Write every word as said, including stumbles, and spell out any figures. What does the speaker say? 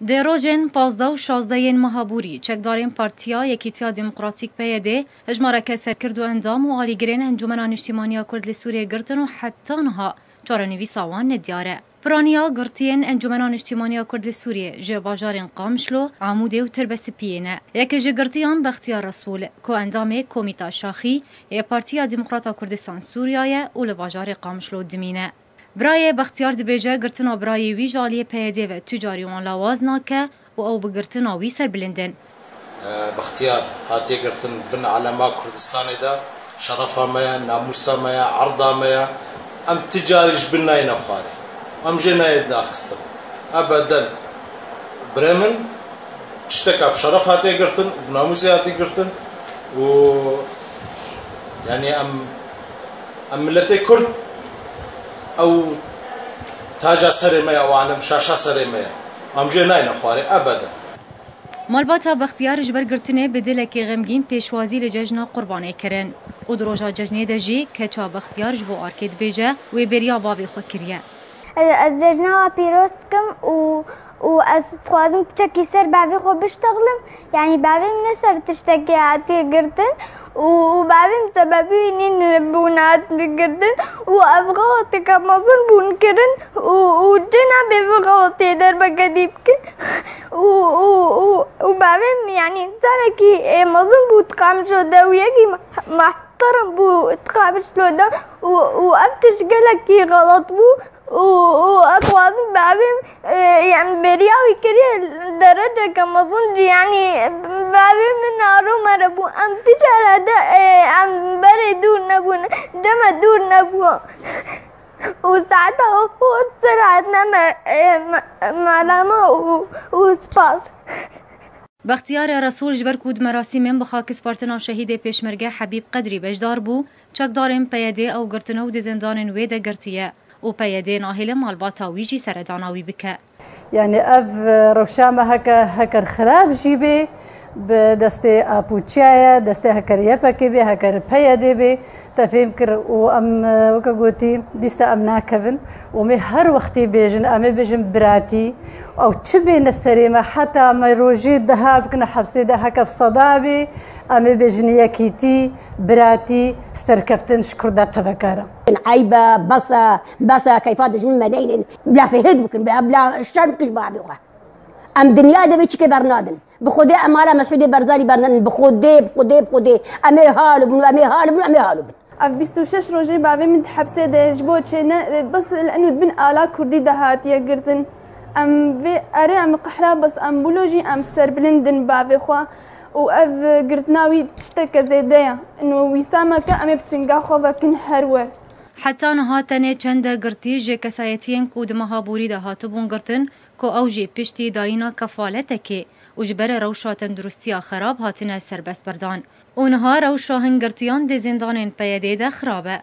Di rojên pazdeh û şazdeh yên meha borî, çekdarên Partiya Yekîtiya Demokratîk, P Y D, hejmareke serkird û endam û alîgirên Encûmena Niştîmaniya Kurd li Sûriyê girtin û heta niha çarenivîsa wan nediyar e. Piraniya girtiyên Encûmena Niştîmaniya Kurd li Sûriyê ji bajarên Qamişlo, Amûdê û Tirbesipiyê ne. Yek ji girtiyan Bextiyar Resûl, ku endamê Komîta Şaxî yê Partiya Demokrata Kurdistan Sûriya ye û li bajarê Qamişlo dimîne. Birayê Bextiyar dibêje, girtina birayê wî ji aliyê P Y D ve tu carî wan lawaz nake û ew bi girtina wî serbilind in. Bextiyar hatiye girtin bin elema Kurdistanê de, şerefa me ye, namûsa me ye, erda me ye. Em ti carî ji bin nayêne xwarê. Em jê nayê daxistin. Ebeden. Birê min, tişteka bi şeref hatiye girtin û bi namûsê hatiye girtin û, yanî, em, em miletê Kurd, ew taca serê me ye, ew alem şaşa serê me ye. Em jê nayne xwarê ebeden. Malbata Bextiyar ji ber girtinê bi dilekî xemgîn pêşwazî li cejna Qurbanê kirin û di roja cejnê de jî keça Bextiyar ji bo arkê dibêje, wê bêriya bavê xwe kiriye. Ez, ez cejna we pîroz dikim û, û ez dixwazim piçekî ser bavê xwe biştexlim. Yanî bavê min ne ser tiştekê hatiye girtin û, û bavê min sebebî wî nîn bûn hat girtin û ev xelateke mezin bûn kirin û, û cih nabe vê xelatê derbeke dî bikin û, û, û, û bavê min, yanî, însanekî, ê, mezin bû di Qamişlo de û yekî meh-, mehterim bû di Qamişlo de û, û ev tişt gelekî xelat bû. û, û ez dixwazim bavê min, e, yanî bêriya wî kiriye dereceke mezin jî, yanî bavê min naro mere bû. Em ti cara de, e, em berê dûr nebûn, deme dûr nebû. Û saeta xwe xort ser hatine me, e, me, mala me û, û spas. Bextiyar Resûl ji ber ku di merasîmên bi xakispartina şehîdê Pêşmerge Hebîb Qedrî beşdar bû, çekdarên P Y D ew girtine û di zindanên wê de girtiye û P Y D nahêle malbata wî jî seredana wî bike. Yanî ev, e, rewşa me heke, heker xirab jî bê, bi destê apûçiya ye, destê heker Y P G bê, heker P Y D bê, te fêm kir û em, e, weke gotî, dîsa em nakevin û em ê her wextî bêjin, em ê bêjin biratî, ew çi bêne serê me, heta me rojê deha bikine hepsê de, heke bi seda bê, em ê bêjin yekîtî, biratî, serkeftin ji Kurda tevekar e. Eyb e, bes e, bes e, keyfa dijmin me neynin. Bila fihêt bikin, bila, bila şerm bikin ji bavê xwe. Em dinya de vê çikê bernadin. Bi Xwedê em mala Mesûdê Barzanî bernadin. Bi Xwedê, bi Xwedê, bi Xwedê. Em ê hal bin, em ê hal bin, em ê hal bin. Ev bîst û şeş rojê bavê min di hepsê de ji bo çêne, bes li eno di bin ala Kurdî de hatiye girtin. Em vê erê em qehra, bes em bûlo jî em serbilind in bavê xwe û ev girtina wî tişteke zêde ye. Ino wîsa me ke em ê bi singa xwe vekin her wer. Heta niha tenê çende girtî ji kesayetiyên ku di meha borî de hatibûn girtin, ku ew jî piştî dayîna kefaletekê û ji ber rewşa tenduristiya xerab hatine serbest berdan. Û niha rewşa hin girtiyan di zindanên P Y D de xirab e.